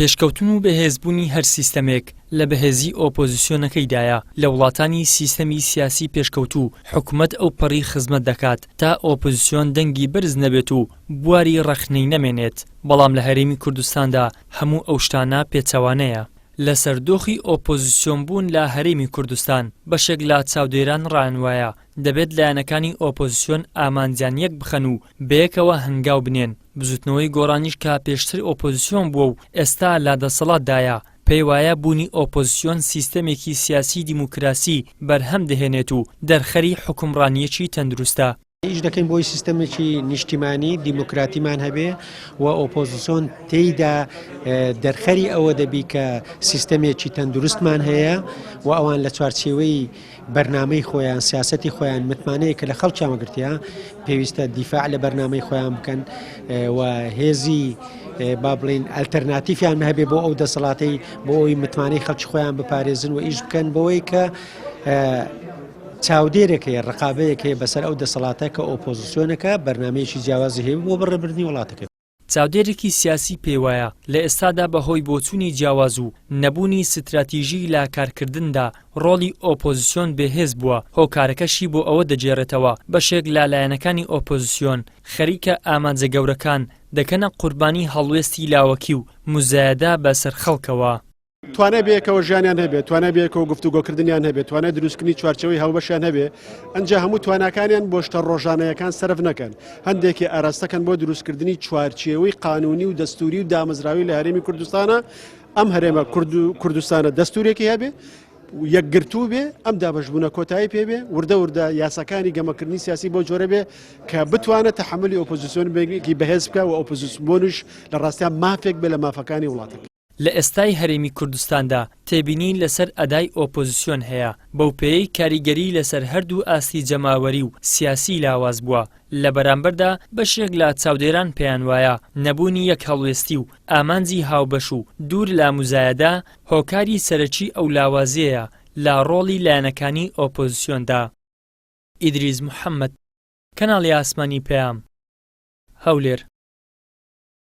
پێشکەوتن و بەهێزبوونی هەر سیستەمێک لە بەهێزی ئۆپۆزسیۆنەکەیدایە، لە وڵاتانی سیستەمی سیاسی پێشکەوتوو حکومەت ئەوپەڕی خزمەت دەکات تا ئۆپۆزسیۆن دەنگی بەرز نەبێت و بواری ڕەخنەی نەمێنێت، بەڵام لە هەرێمی کوردستاندا هەموو ئەو شتانە پێچەوانەیە. لەسەر دۆخی ئۆپۆزسیۆنبوون لە هەرێمی کوردستان، بەشێک لە چاودێران ڕایانوایە، دەبێت لایەنەکانی ئۆپۆزسیۆن ئامانجیان یەک بخەن و بەیەکەوە هەنگاو بنێن، بزوتنەوەی گۆڕانیش کە پێشتر ئۆپۆزسیۆن بووە و ئێستا لە دەسەڵاتدایە، پێیوایە بوونی ئۆپۆزسیۆن سیستەمێکی سیاسی دیموکراسی بەرهەم دەهێنێت و دەرخەری حوکمڕانییەکی تەندروستە. ئیش دەکەین بۆی سیستەمێکی نیشتیمانی دیموکراتیمان هەبێ و ئۆپۆزسیۆن تێیدا دەرخەری ئەوە دەبی کە سیستەمێکی تەندروستمان هەیە و ئەوان لە چوارچێوەی بەرنامەی خۆیان سیاسەتی خۆیان متمانەیە کە لە خەڵکیان وەگرتیە پێویستە دیفاع لە بەرنامەی خۆیان بکەن و هێزی با بڵین ئەلتەرناتیفیان هەبێ بۆ ئەو دەسەڵاتەی بۆ ئەوی متمانەی خەڵکی خۆیان بپارێزن و ئیش بکەن بەوەی کە چاودێرێک هەیە ڕقابەیەک هەیە بەسەر ئەو دەسەڵاتە کە ئۆپۆزیسیۆنەکە بەرنمەیەکی جیاوازی هەیە بۆ بەڕێبردنی وڵاتەکە. چاودێرێکی سیاسی پێیوایە، لە ئێستادا بەهۆی بۆچوونی جیاواز و نەبوونی ستراتیژی لە کارکردندا ڕۆڵی ئۆپۆزسیۆن بێهێز بووە، هۆکارەکەشی بۆ ئەوە دەگێڕێتەوە بەشێک لە لایەنەکانی ئۆپۆزسیۆن خەریکە ئامانجە گەورەکان دەکەنە قوربانی هەڵوێستی لاوەکی و موزایەدە بەسەر خەڵکەوە. توانای بەیەکەوە ژیانیان هەبێت، توانای بەیەکەوە گفتوگۆکردنیان هەبێت، توانای دروستکردنی چوارچێوەی هاوبەشیان هەبێ، ئەنجا هەموو تواناکانیان بۆ شتە ڕۆژانەیەکان سەرف نەکەن، هەندێکی ئاراستەکەن بۆ دروستکردنی چوارچێوەی قانونی و دەستوری و دامەزراوی لە هەرێمی کوردستانە، ئەم هەرێمە کوردستانە دەستورێکی هەبێ، یەکگرتوو بێ، ئەم دابەشبوونە کۆتایی پێ بێ، وردە وردە یاساکانی گەمەکردنی سیاسی بەو جۆرە بێ کە بتوانێت تەحەمولی ئۆپۆزیسیۆنێکی بەهێز بکا و ئۆپۆزیسیۆنیش لە ڕاستیا مافێک بێ لە مافەکانی وڵاتەکە. لە ئێستای هەرێمی کوردستاندا تێبینی لەسەر ئەدای ئۆپۆزسیۆن هەیە، بەوپێیەی کاریگەری لەسەر هەردوو ئاستی جەماوەری و سیاسی لاواز بووە، لە بەرامبەردا بەشێک لە چاودێران پێیانوایە نەبوونی یەک هەڵوێستی و ئامانجی هاوبەش و دوور لە موزایەدە هۆکاری سەرەکی ئەو لاوازیەیە لە ڕۆڵی لایەنەکانی ئۆپۆزسیۆندا. ئیدریس محەمەد، کەناڵی ئاسمانی پەیام، هەولێر.